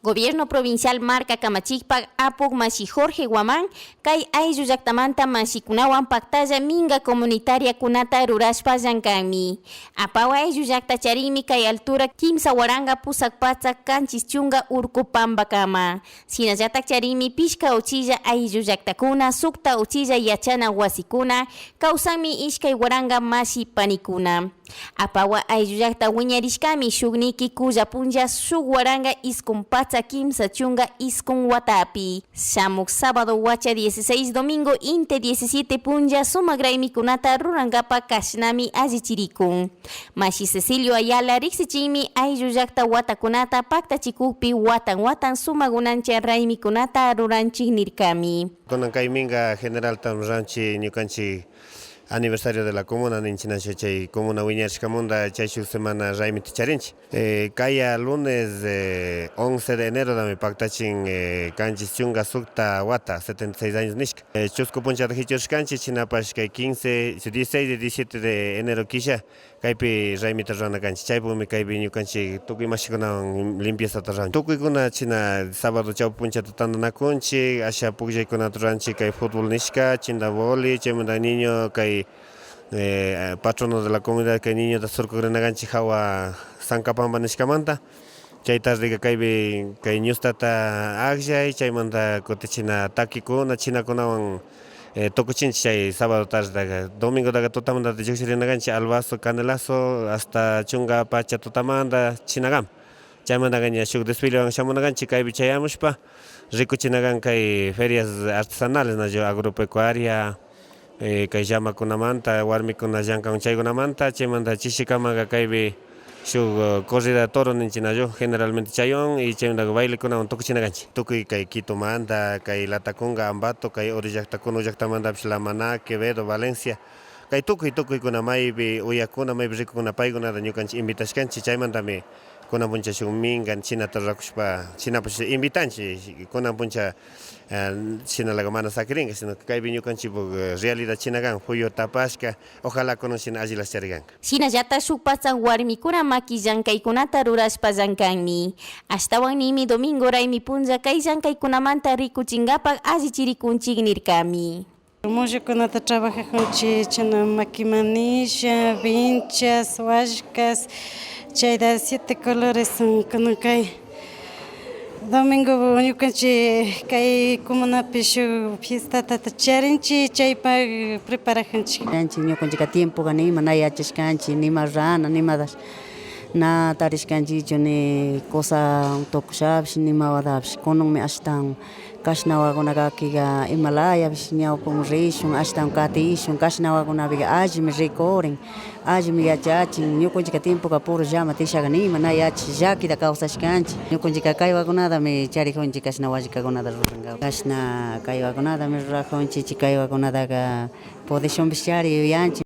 Gobierno provincial marka kamachikpak apuk mashi Jorge Guamán kay ayllu llaktamanta mashikunawan paktalla minga comunitariakunata rurashpa llankanmi. Apawa ayllu llakta charinmi kay altura 3870 urku pampakama. Shinallatak charinmi pishka uchilla ayllu llaktakuna, sukta uchilla yachana wasikuna, kawsanmi 2000 mashi panikuna. Apawa ayllu llakta wiñarishkami shukniki kulla punlla 1939 watapi. Shamuk sábado wacha 16 domingo inte 17 punlla sumak raymikunata rurankapa kashnami allichirikun. Mashi Cecilio Ayala riksichinmi ayllu llakta watakunata paktachikukpi watan watan sumak unancha raymikunata ruranchik nirkami. Kunan kay minga generalta ruranchik ñukanchik aniversario de la comuna ninchik chay comuna wiñarishkamanta chay shuk semana raymita charinchik. Kaya lunes 11 de enero dami paktachin 76 wata, 76 años nishka. Chusku punchata hichurishkanchik shinapash kay 15, 16 y 17 de enero kisha kaypi raymita rurana kanchik. Chaypimi kaypi ñukanchik tukuy mashikunawan limpiezata ruranchik. Tukuykuna china sábado chawpi punchata tantanakunchik, asha pukllaykunata ruranchik kay fútbol nishka, chinda boli, chaymanta niño kay patrono de la comunidad kay niñota surkukrina kanchik hawa Sankapampa nishkamanta. Chay tardeka kaypi kay ñustata akllay, chaymanta kutichina takikuna, chinakunawan tukuchinchik chay sábado tardetaka. Domingotaka tutamantata llukshirina kanchik albazo, canelazo hasta chunka pacha tutamanta chinakama. Chaymantaka ña shuk desfilewan shamuna kanchik kaypi chayamushpa rikuchina kan kay ferias artesanales nachu agropecuaria, kay llamakunamanta, warmikuna llank'an chaykunamanta, chaymanta chishikamaka kaypi shuk corrida de toro ninchik nachu generalmente chaywan y chaymantaka bailekunawan tukuchina kanchik. Tukuy kay Quitomanta, kay Latacunga, Ambato, kay Uri llakta, Puno llaktamantapish Lamaná, Quevedo, Valencia, kay tukuy tukuykuna maypi uyakuna, maypi rikukuna paykunata ñukanchik invitashkanchik chaymantami kunan puncha shuk minga chinata rurakushpa shinapash invitanchik kunan puncha shinalaka mana sakirinka sino kaypi ñukanchikpuk realidad china kan fuyu tapashka ojalá kunan shina allilash charikanka. Shinallatak shuk patsak warmikuna maki llankaykunata rurashpa llankanmi. Ashtawan ninmi domingo raymi punlla kay llankaykunamanta rikuchinkapak allichirikunchik nirkami. Mullukunata trabajajunchik china maquimanilla, vinchas, wallkas, chayta siete colores kunan kay domingo ñukanchik kay comunapi shuk fiestata charinchik chaypak preparajunchik. Ñukanchika tiempoka nima na yachashkanchik nima rurana nimatash na tarishkanchikchu ni cosa tukushapish nima watapish kunanmi ashtawan kashna wawakuna kakika imalayapish ñawpaman rishun ashtawan katishun kashna wawakunapika allimi rikurin allimi yachachin ñukanchika tiempoka puro llama tishaka nima na yachash llakita kawsashkanchik ñukanchika kay wawakunatami charijunchik kashna wallkakunata rurankapak kashna kay wawakunatami rurajunchik chay kay wawakunataka pudishunpishchari yuyanchik.